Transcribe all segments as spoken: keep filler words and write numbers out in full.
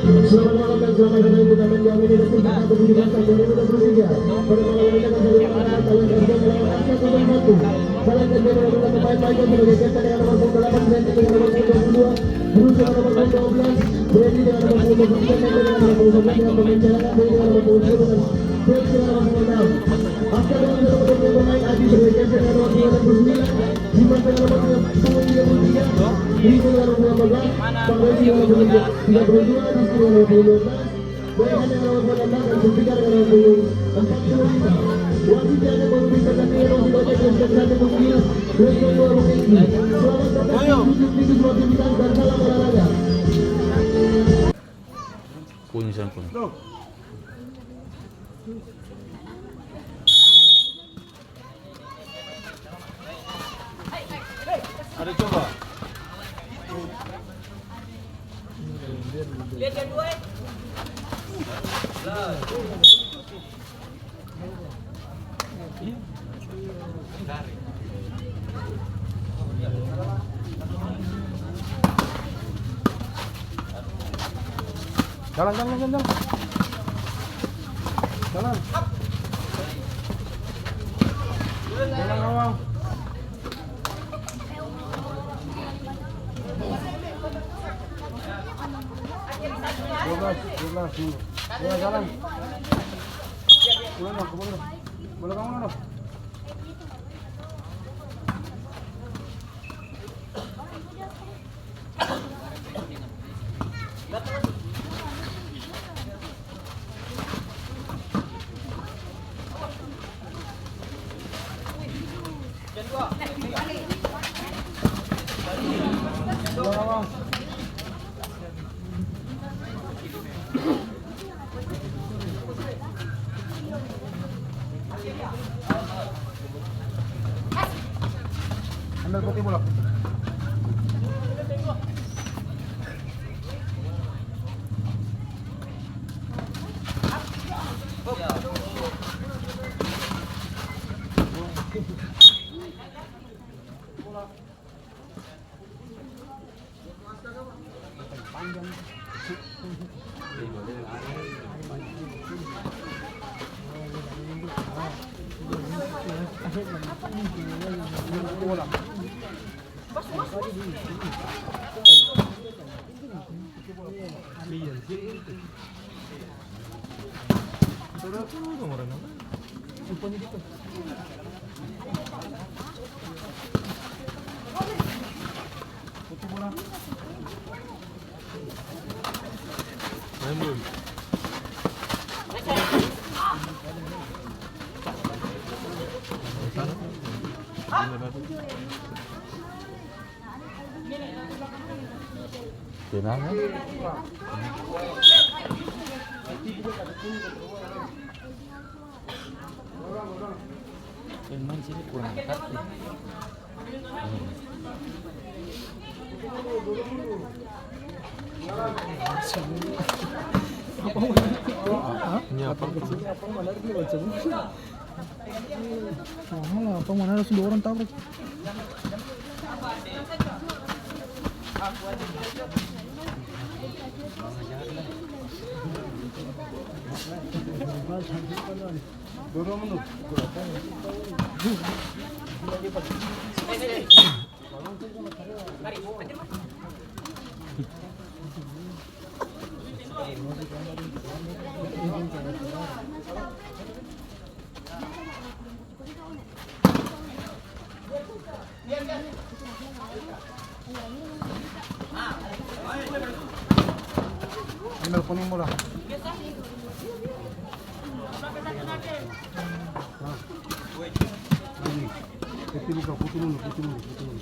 Selamat malam dan selamat datang di turnamen W M N Indonesia Cup dua ribu dua puluh tiga. Pada malam ini akan terjadi pertandingan antara F C melawan F C kosong satu. Kalian akan menjadi pemain-pemain yang sudah dicetak dengan nomor punggung delapan, Randy dengan nomor punggung dua puluh dua, Bruce dengan nomor punggung dua belas, Randy dengan nomor punggung dua puluh tiga, Randy dengan nomor punggung sembilan, Randy dengan nomor punggung sepuluh, dan Felix dengan nomor punggung enam. After dengan nomor punggung pemain, Adi sudah dicetak dengan nomor punggung enam puluh sembilan, Dimas dengan nomor punggung tiga puluh tiga, Rico dengan nomor punggung delapan belas, Bang Randy dengan nomor punggung tiga puluh dua, Rizky dengan nomor punggung dua belas, Boy Hana dengan nomor punggung enam belas dan Zulfikar dengan nomor punggung empat puluh lima. Wasit yang akan memimpin pertandingan wasit Oja Presiden satu Bung Giras, Respon dua Bung Eki. Selamat datang di Tujuh Pintu Sportivitas dan salam olahraga. Kuning, sana kuning. Ada coba. Jalan, jalan, jalan, jalan. Jalan. Jalan, awal. Dua belas, dua belas, mundur. Jalan, jalan. Ulang dong, kembali dong. Boleh kamu ulang dong. Ambil putih bola. Tenang, ya. Yang main sini kurang dekat, ya. Ini apa? Mahal apa? Mana ada sudah orang tabrak? Ambil kuning bola. Nah. Ini. Itu buka, putih dulu, putih dulu, putih dulu.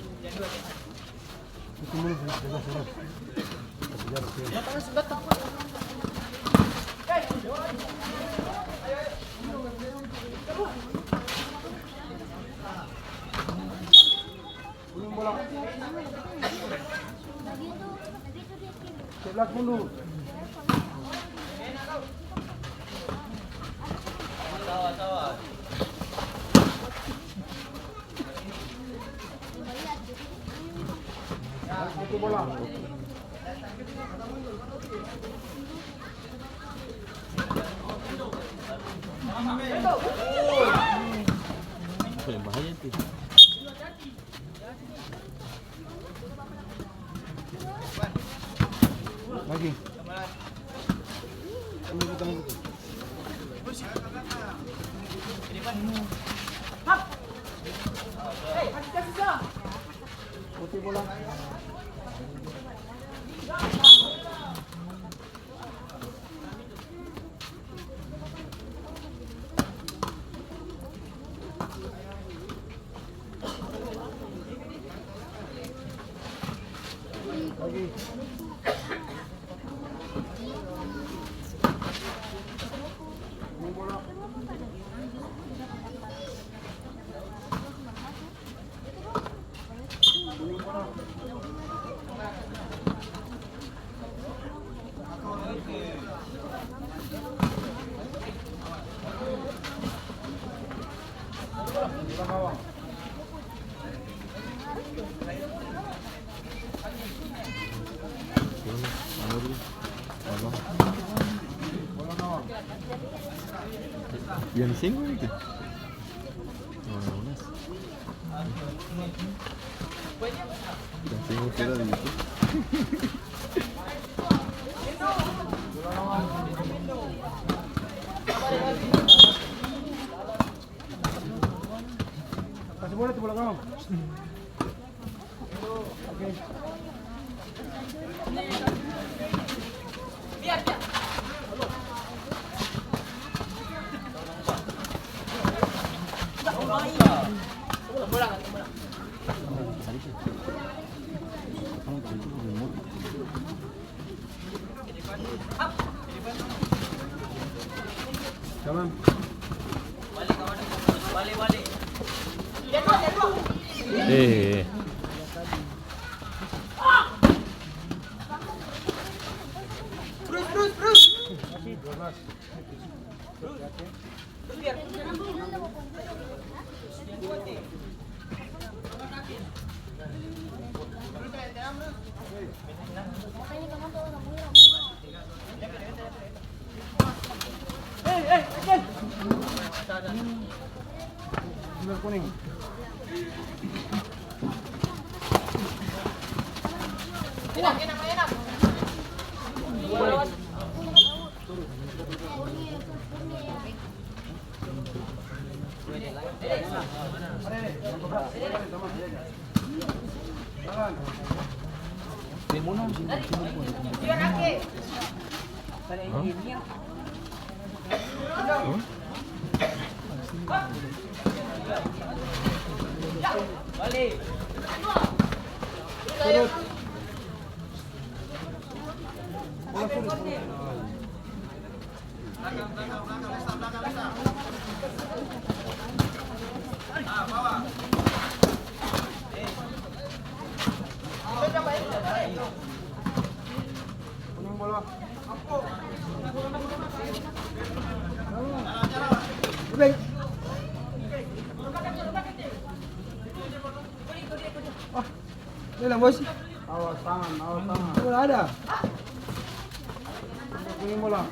Yang sini itu. Oh, yang lunas. Yang sini kira di situ. Kasih bola tuh bola kawan. Eh. Lelang, bos. Awas tangan, awas tangan. Bola ada. Kuning bola.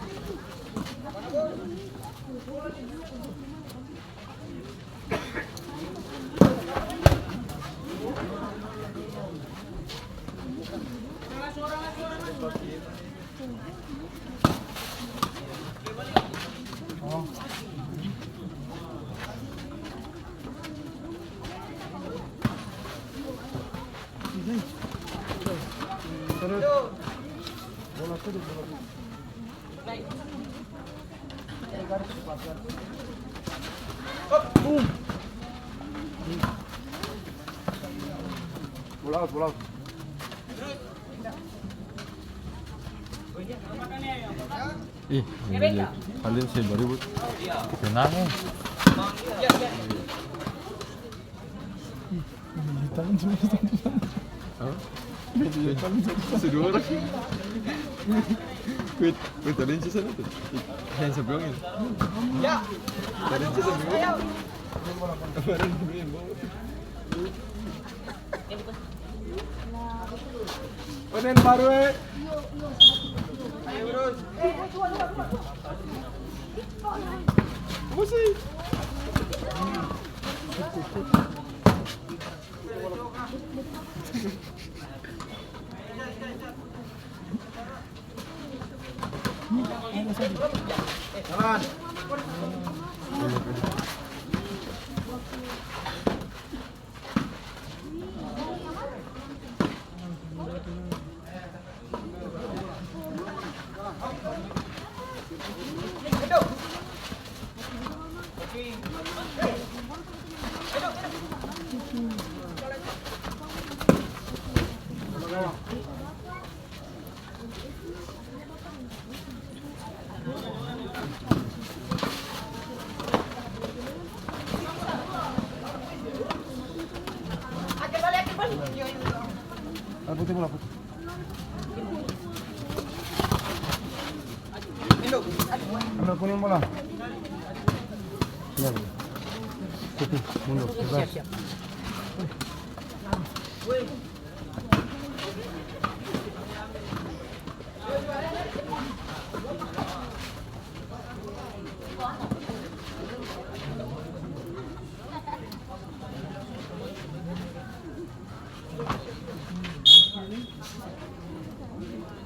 Bola out, bola out. Ih, ini dia. Kalian sih baru bu-, tenang, eh. Ih, ini tangan semua, tangan. Hah? Iya, tangan semua. Masih dua orang. Wait, wait, ada yang sisa itu. Yang sebelah ini. Ya. Ada yang sisa dua. Kemarin dulu yang bawa. Panen baru, eh. Musik. Jalan. Bola putih, bola putih. Bola kuning, bola. Iya, bola. Putih, mundur, bebas. Siap, siap.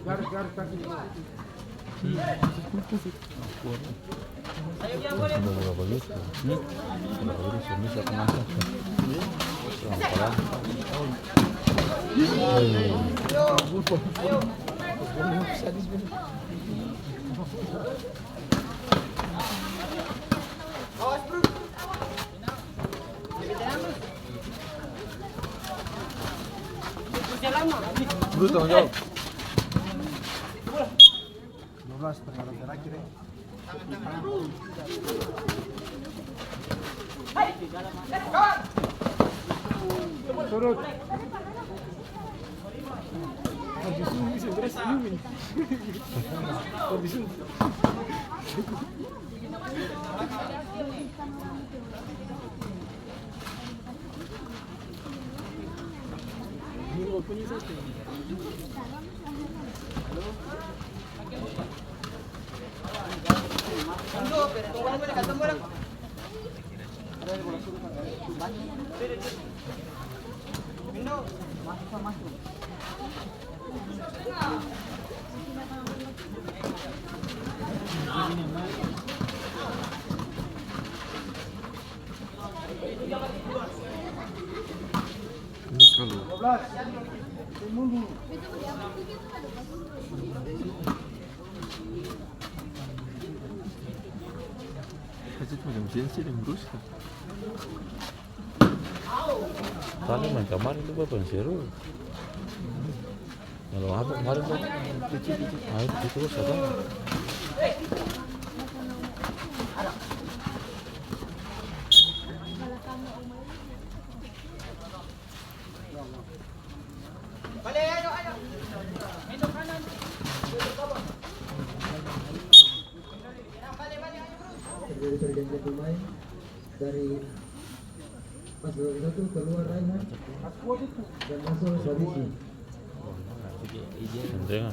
Garis, garis, garis. Dua belas, tanggal terakhir, eh. Surut. Kasi tu macam sensi deng brus. Tadi main kamari tu bapa yang seru. Kalo apa kemarin tu? Ah, itu, itu terus apa? Terjadi pergantian pemain dari pas babak satu keluar Raihan dan masuk Sanusi. Andrea.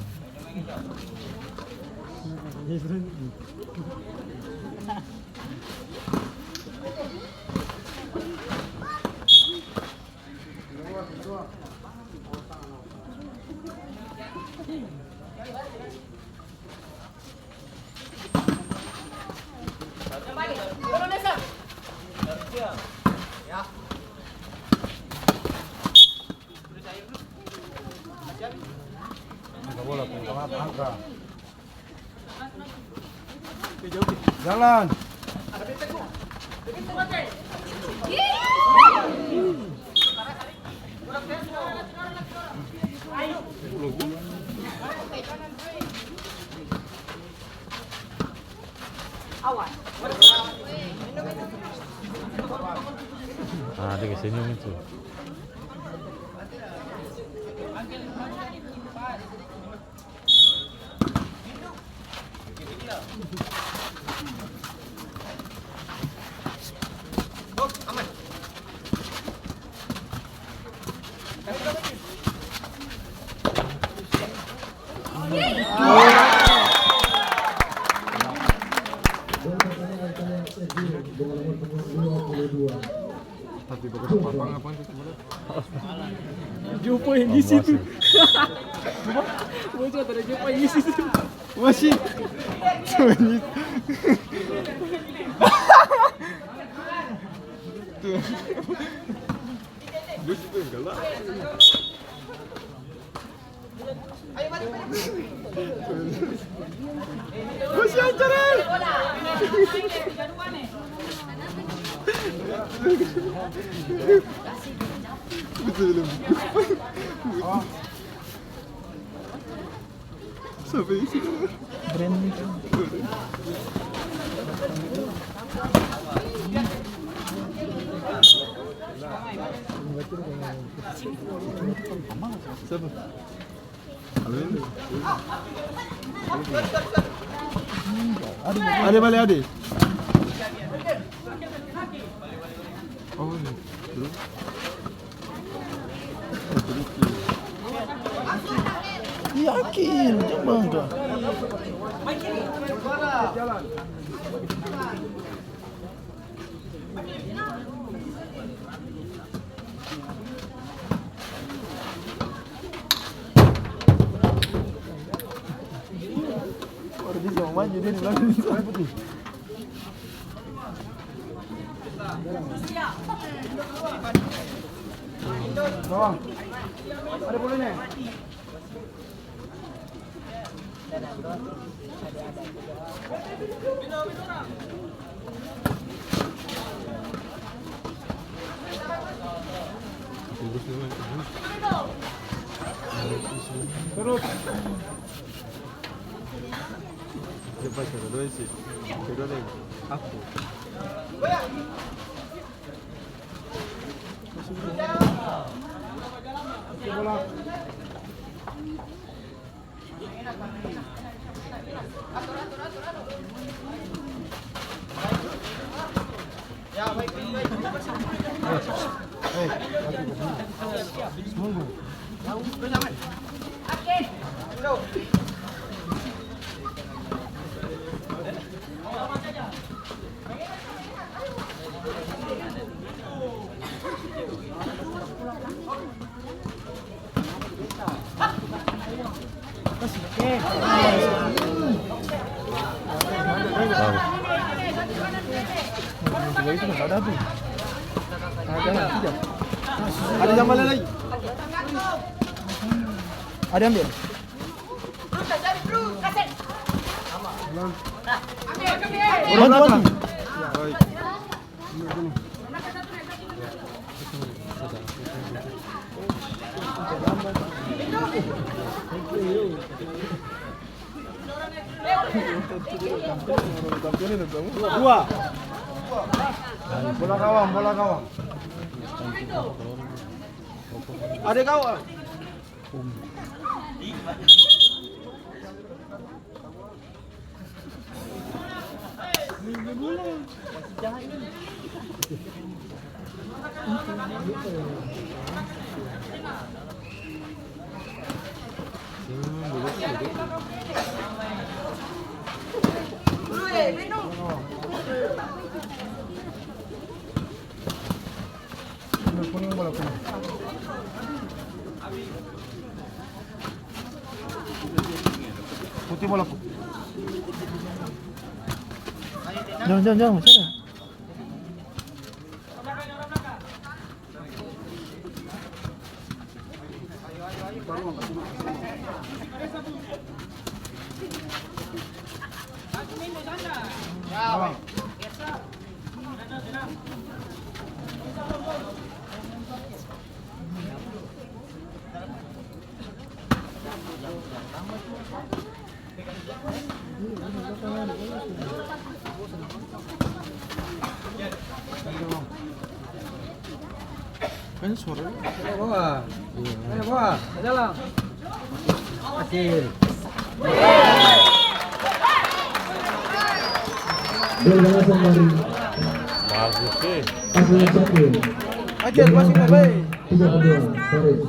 Jalan. Ah, dia ke senyum itu. Jopo yang isi tu. Bocor tadi Jopo yang isi tu. Masih. Tuh. Dia suka galak. Masih aja, Ray. Betul, betul. Sampai isi. Brand ni kan. Siapa? Ade bale, ade. Oh, iya. Yakin, jang bangga. Baru bisa mau maju, dia di belakang. Bawah. Ada bolanya? Terus. Dia pas kata doi sih. Kedua deh. Aku. Ada tambah lagi. Ada ambil. Bantu, bantu. Dua. Bola gawang, bola gawang. Ada gawang. Bola kuning, bola kuning. Putih, bola putih. Jang, jang, jang, sana. Kan suara. Ayo, bawa. Iya. Ayo, bawa. Jalan. Oke. Dia berhasil dari Bagus, eh. Asli Cakil. Oke, masih baik. Tiga puluh dua, Faris.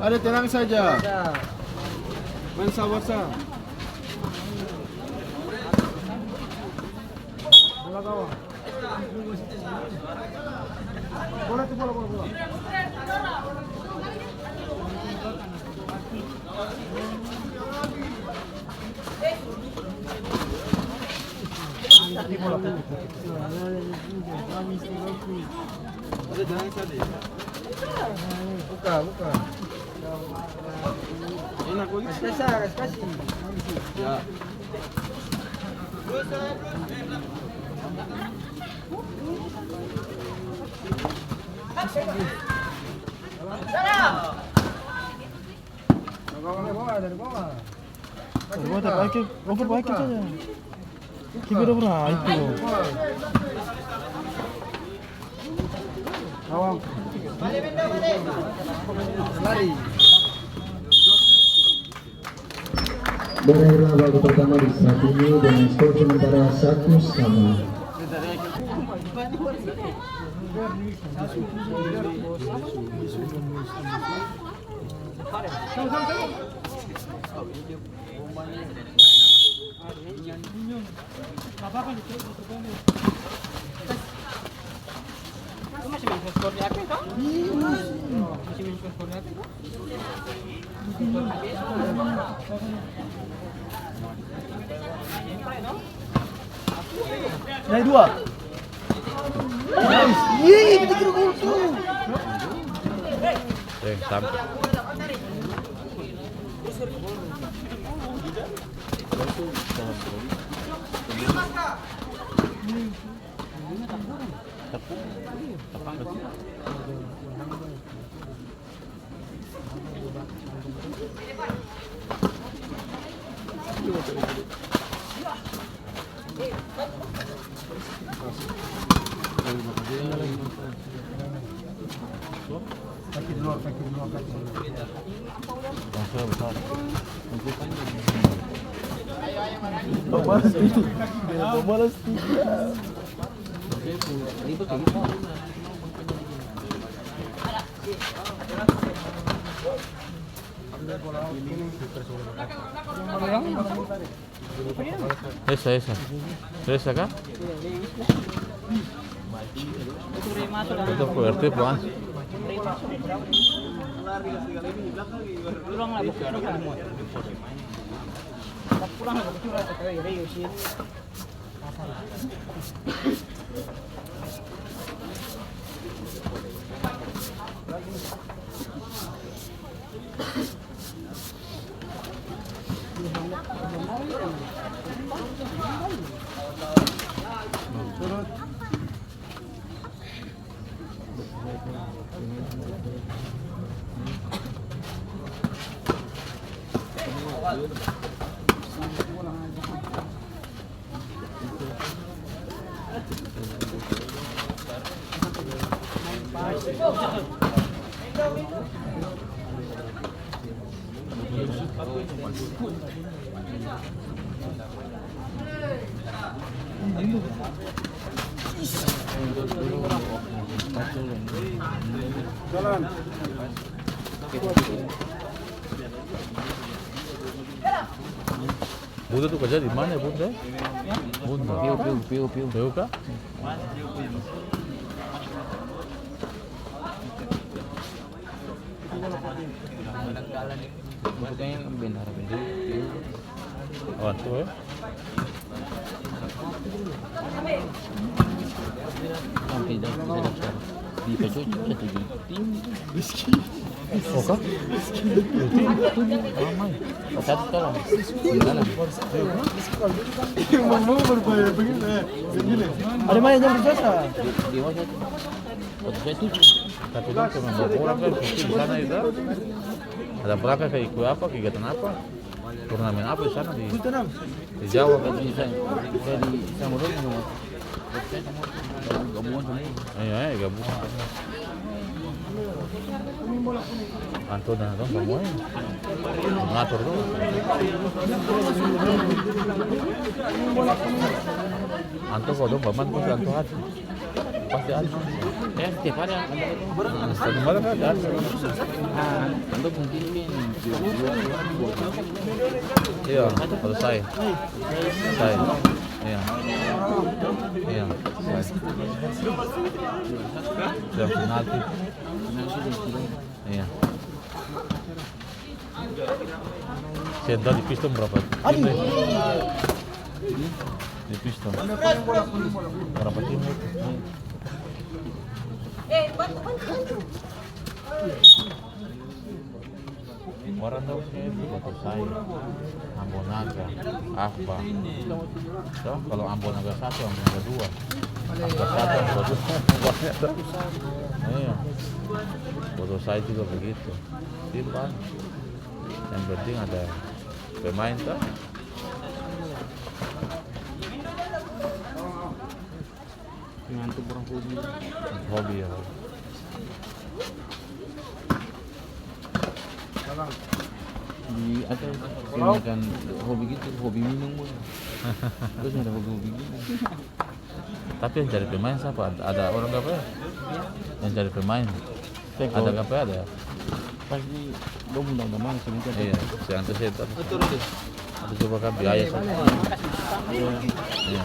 Ada, tenang saja. Main sabar sa. Bola gawang. Bola tu, bola, bola, bola. Buka, buka. Enak begitu. Kasih, kasih. Ya. Dari bawah, dari bawah. Dari bawah, tapi akhir, over akhir saja. Kiper udah pernah itu. Gawang. Lari. Berakhirlah babak pertama di saat ini dengan skor sementara satu sama. Naik dua. Nice. Yeay, kita kira gol tuh. Eh, tam-, Pemalas tinggi. Pemalas tinggi. Esa, esa. Esa ka? Itu P R T, Pak. Jalan. Bunda tu karja di mana, Bunda? Bunda. Piu, piu, piu, piu. Piu ka? Oh, tu, eh. Oh, ka? Satu tolong. Di dalam. Ada mana jam biasa? Di, di mana? Tapi dong cuma bawa orang kan, di sana itu. Ada berapa, kayak ikut apa, kegiatan apa? Turnamen apa di sana di, di Jawa? Bisa, bisa di, sama dong, gabungan sama. Iya, iya, gabungan. Anto dan dong semua, eh. Ngatur dong. Anto kalo dong baman, pasti Anto ada. Pasti ada. Ya, setiap hari ada. Setiap hari ada. Ah, untuk mungkin ini. Iya, selesai. Selesai. Iya. Iya, selesai. Sudah penalti. Iya. Saya tadi piston berapa? Aduh. Di pistol. Berapa tim itu? Orang tahu sih, Batu Sai, Ambo Naga, Akbar. Toh, kalau Ambo Naga satu, Ambo Naga dua. Akbar satu, Ambo dua. Iya. Batu Sai juga begitu. Tim banyak. Yang penting ada pemain, toh. Ngantuk orang hobi. Hobi, ya. Di, ada, makan hobi gitu, hobi minum pun. Terus ada hobi-hobi gitu. Tapi yang cari pemain siapa? Ada, ada orang G P A? Yang cari pemain. Ada G P A ada? Pasti dong undang-undang sebentar. Iya, si Anto saya tak. Atau coba kan biaya saja. Iya. Iya.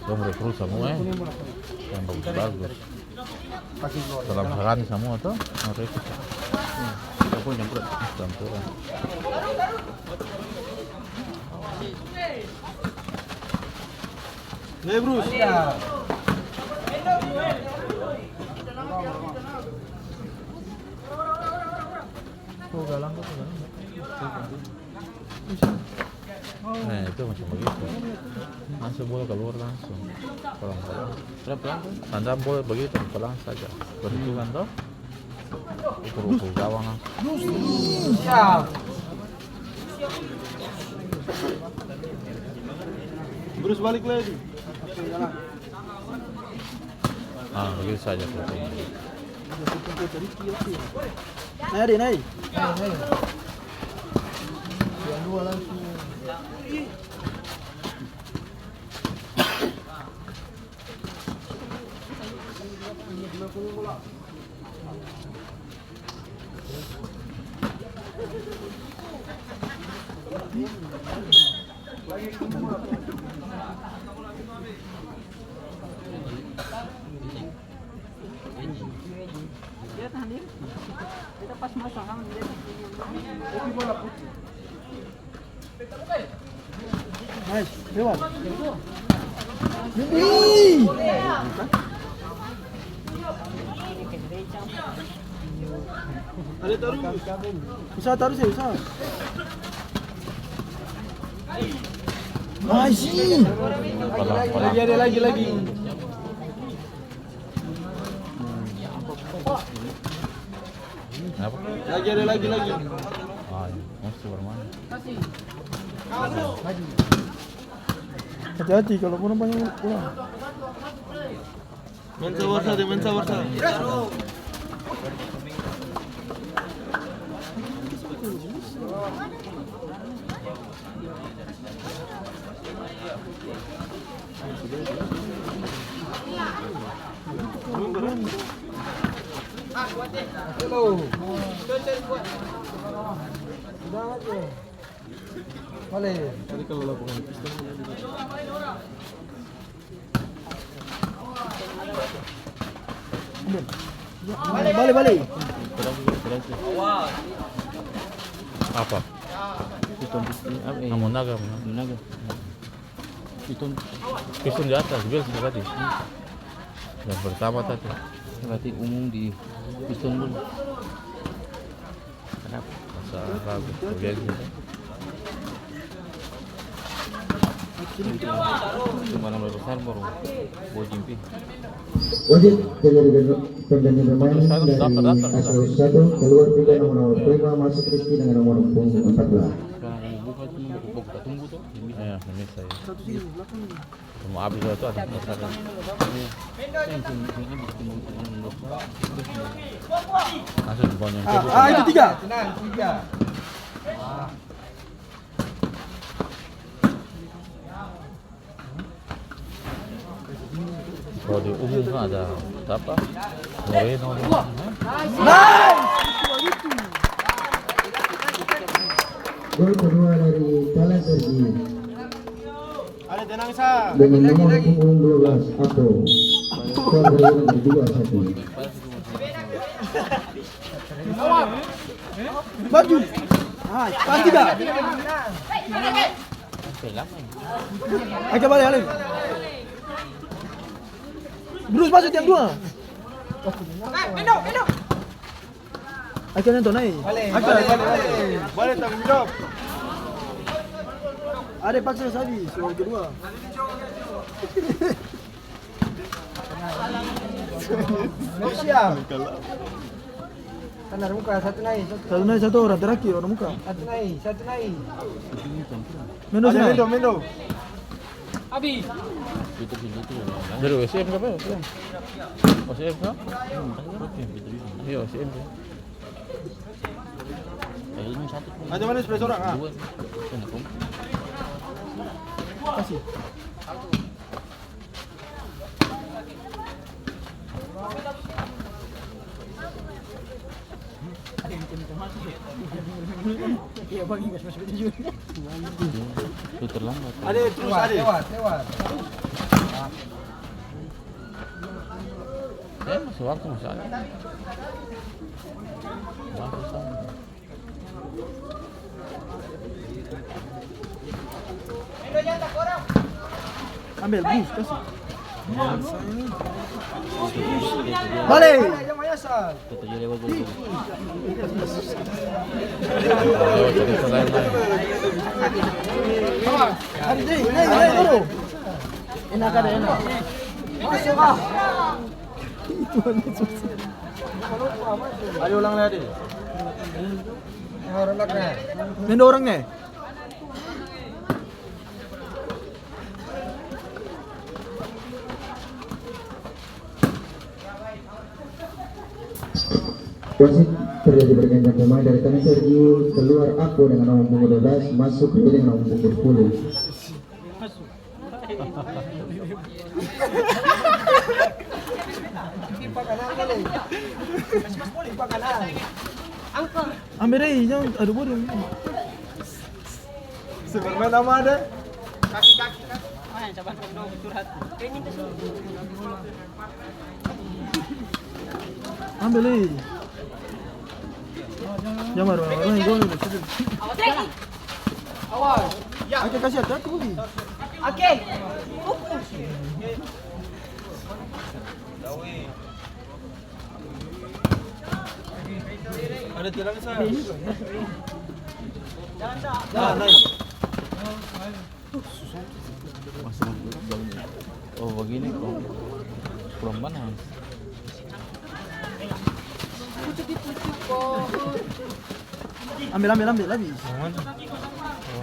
Dong rekrut semua, eh. Yang bagus-bagus. Salam Sarani semua tuh, dong rekrut. Iya. Campuran. Nih, Bruce. Tuh, galang tuh, galang. Nah, itu macam begitu. Masuk bola keluar langsung. Pelan-pelan. Pelan-pelan tuh. Tandang bola begitu, pelan saja. Perhitungan toh. Ukur-ukur gawang langsung. Siap. Terus balik lagi. Ah, begitu saja. Naik, Ade, naik. Yang dua langsung. Dia tahan diri. Kita pas masuk, dia tahan diri. Nice, lewat. Ih. Ada tarus. Usaha tarus ya, usaha. Nice. Lagi, ada lagi, lagi. Kenapa? Lagi, ada lagi, lagi. Ah, iya. Mesti bermain. Hati-hati kalau kurang banyak kurang. Main sabar saja, main sabar saja. Bale. Tadi kalau lapangan pistol. Bale, bale. Apa? Piston, piston, apa, eh? Ambo Naga, Ambo Naga. Piston. Piston di atas, biasa berarti. Yang pertama tadi. Berarti umum di piston dulu. Kenapa? Masa ragu, bagian sini. Cuma enam belas besar baru bojim pi. Oke, jadi pengganti pemain dari Asal satu, keluar tiga, nomor, nomor lima, masuk Rizky dengan nomor punggung empat belas. Sekarang mau buka, cuma buka, buka tunggu tuh. Iya, ini saya. Cuma abis itu ada masalah. Langsung dibangun. Ah, ah, itu tiga. Tenang, tiga. Kalau di umum kan ada apa? Moreno, nice. Gol kedua dari Thailand, Sergi. Ada tenang, Sa. Dengan nomor punggung dua belas, Ato. Skor berakhir dua satu. Maju. Ah, pas tiga. Oke, balik, balik. Bruce masuk tiang dua. Oke, Nento naik. Balik, oke, balik, balik, balik. Balik, tanggung jawab. Ada paksa Sabi, soal kedua. Siap. Kan ada muka, satu naik, satu. Satu naik, satu orang terakhir, orang muka. Satu naik, satu naik. Mendo. Ada sana. Mendo, Mendo. Abi. Dari O C M ka apa? O C M. O C M ka? Iya, O C M ka. Ayo, ini satu. Ada mana sebelah seorang, ah? Dua. Kasih. Itu terlambat. Ada terus, ada. Lewat, lewat. Ya, masih waktu, masih ada. Masih sama. Ambil, Gus, kasih. Bale. Hari ini, naik, naik dulu. Enak ada, enak. Masuk, ah. Itu susah. Ayo ulang lagi. Main dua orang nih. Wasit terjadi pergantian pemain dari Tanah Sergiu, keluar Apo dengan nomor punggung dua belas, masuk Rio dengan nomor punggung sepuluh. Ambil deh, jangan, aduh, bodoh. Superman nama ada? Kaki, kaki, kaki. Mana yang coba dong curhat? Ambil, eh. Jangan marah-marah, gua udah cukup. Awas. Oke, kasih hati-hati, Budi. Oke. Fokus. Ada tilang, sa. Nah, naik. Masih jauh. Oh, begini kok. Kurang panas. Ambil, ambil, ambil, habis. Yang mana?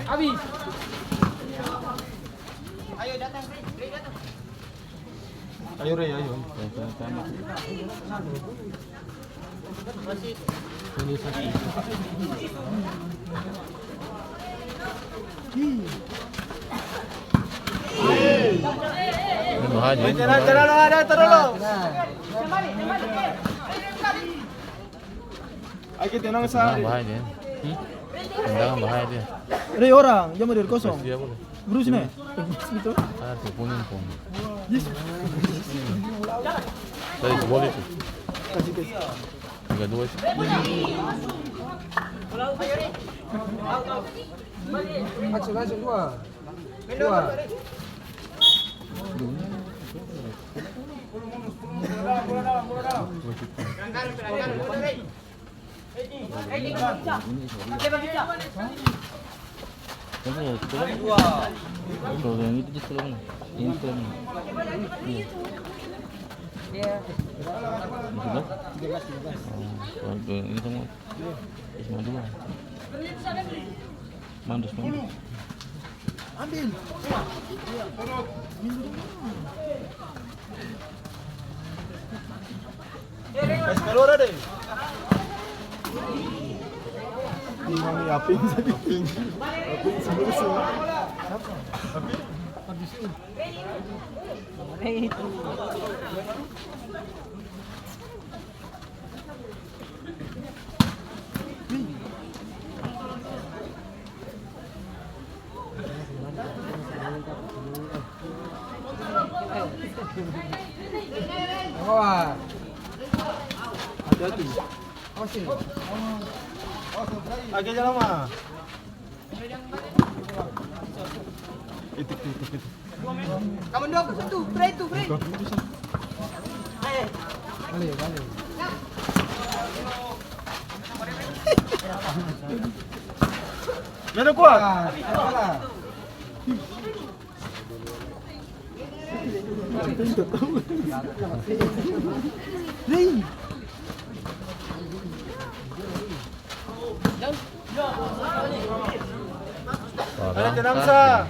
Habis. Ayo datang, Rey. Rey datang. Ayo, Rey, ayo. Ini satu. Ini bahaya, ini bahaya. Terlalu, terlalu, ada, terlalu. Oke, tenang, sa. Tendangan bahaya dia. Hmm? Tendangan bahaya dia. Rey orang, jang dari kosong. Terus dia boleh. Bruce ne? Bruce betul. Ah, tuh, kuning, kuning. Yes. Tadi boleh tuh. Kasih, kasih. Tiga dua itu. Action, action, dua. Dua. Ini, sorry. Tapi ya, itu kan. Kalau yang itu dia setelah mana? Ini setelah mana? Iya. Ini sebelah? Oh, kalau ini semua. Ini semua dua. Mandus, mandus. Ambil. Minum. Es kalora deh. Ini mami aping tadi. Aping. Aping sendiri sih. Apa? Aping. Jatuh. Awas sini. Lagi aja lama. Itu, itu, itu, itu. Kamu dua, satu, Frey itu, Frey. Ayo. Balik, balik. Beda kuat. Ah, salah. Ada tenang sa.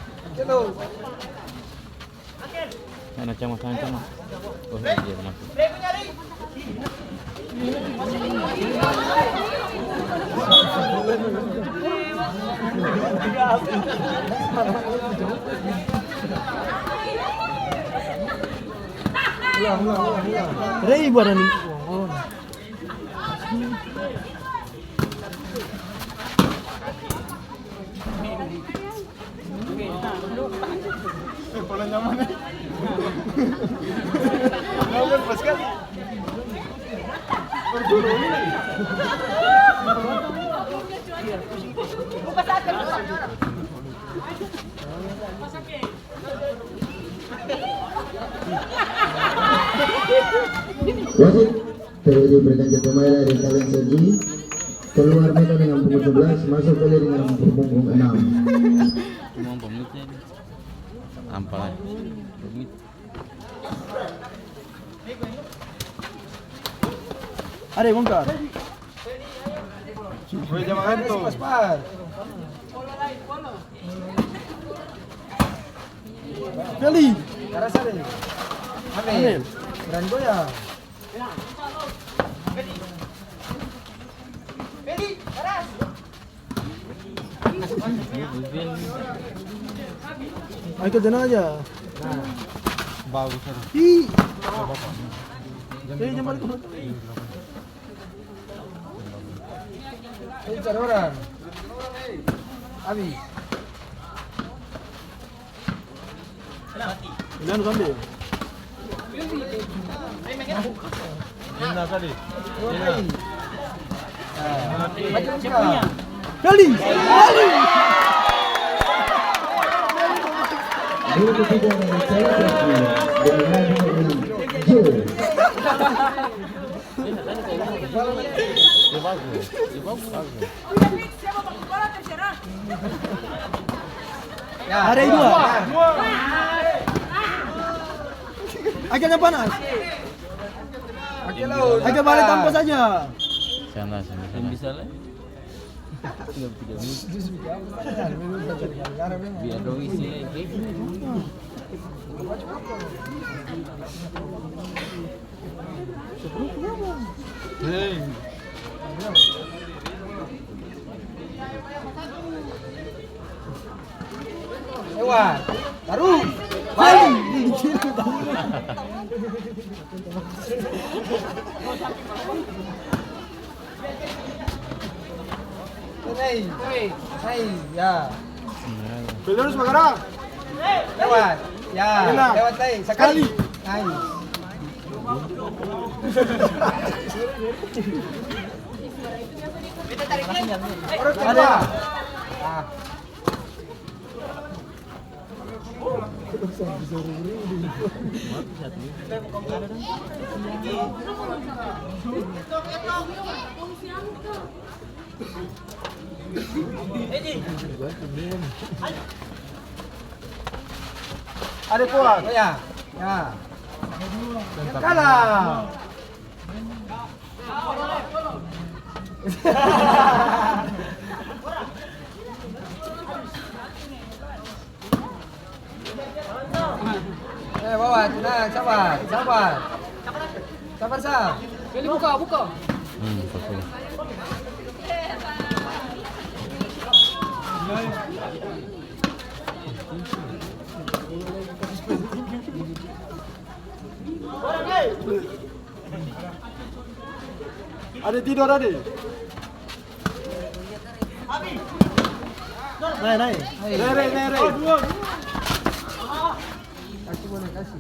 Sana cama, sana cama. Oh, iya, masuk. Rei barani. Eh, pala nyaman, eh. Nyaman paskali. Wasit. P W D berikan jatuh main dari Kalen Sergi. Keluar mereka dengan punggung sebelas, masuk kembali dengan punggung enam. Cuma pemiliknya ini. Ampal aja. Pemit. Ada yang bongkar. Woi, jamaah tuh. Pas, pas. Feli. Karasa deh. Ambil. Ambil. Berani goyang. Ayo ke sana aja. Bagus, ada. Ih. Nggak apa-apa. Jadi, jangan balik. Ini cari orang. Abi. Jangan sampai. Ini tadi. Ini. Kali. Kali. Dua ketiga dari Cawapres, dari Raja Uli Jo. Dia bagus, dia bagus. Ya, ada dua. Akhirnya panas. Akhirnya balik tampa saja. Sana, sana, sana. Yang bisa lah. Tinggal tiga menit. Biar dong isi lagi. Hei. Lewat. Taruh. Balik. Hei, hei, ya. Pelurus bergerak. Lewat. Ya, lewat, hei, sekali. Sekali. Nice. Ada. Ah. Ada kuat. Oh, ya. Ya. Kalah. Eh, bawa, tenang, sabar, sabar. Sabar, sa. Feli, buka, buka. Hmm, betul. Ade tidor, Ade. Nae, nae. Re, re, re, re. Kasi boleh, kasi.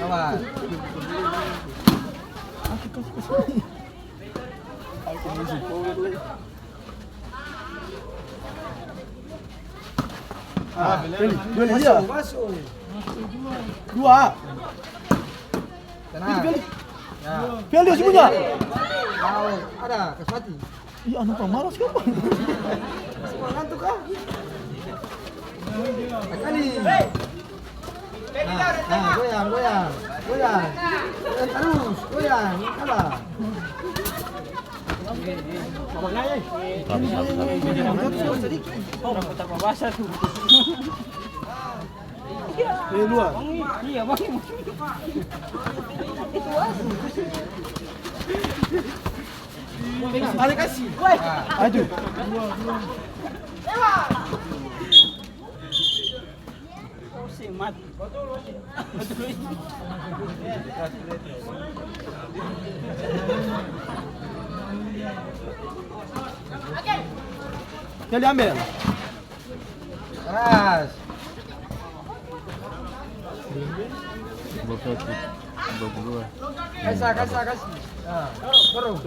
Awas. Ah, Feli, Feli, iya. Masuk, masuk. Dua. Tenang. Feli, Feli. Ya. Feli, si punya. Tahu, ada, kasih mati. Iya, anu pamalas ka? Masih mau ngantuk kah? Kali. Nah, nah, goyang, goyang, goyang. Goyang terus, goyang. Kalah. Eh, luar. Iya, Bang. Balik kasih. Aduh. Dia diambil. Keras. Dua puluh satu, dua puluh dua. Kasih, kasih, kasih. Nah, terus.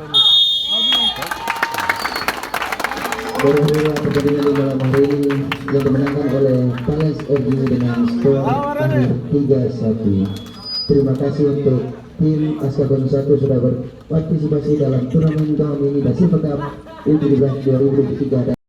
Baru pertandingan di malam hari ini yang dimenangkan oleh Pales F G dengan skor akhir tiga satu. Terima kasih untuk tim Askabon satu sudah berpartisipasi dalam turnamen kami ini, Basifa Cup U tujuh belas dua ribu dua puluh tiga.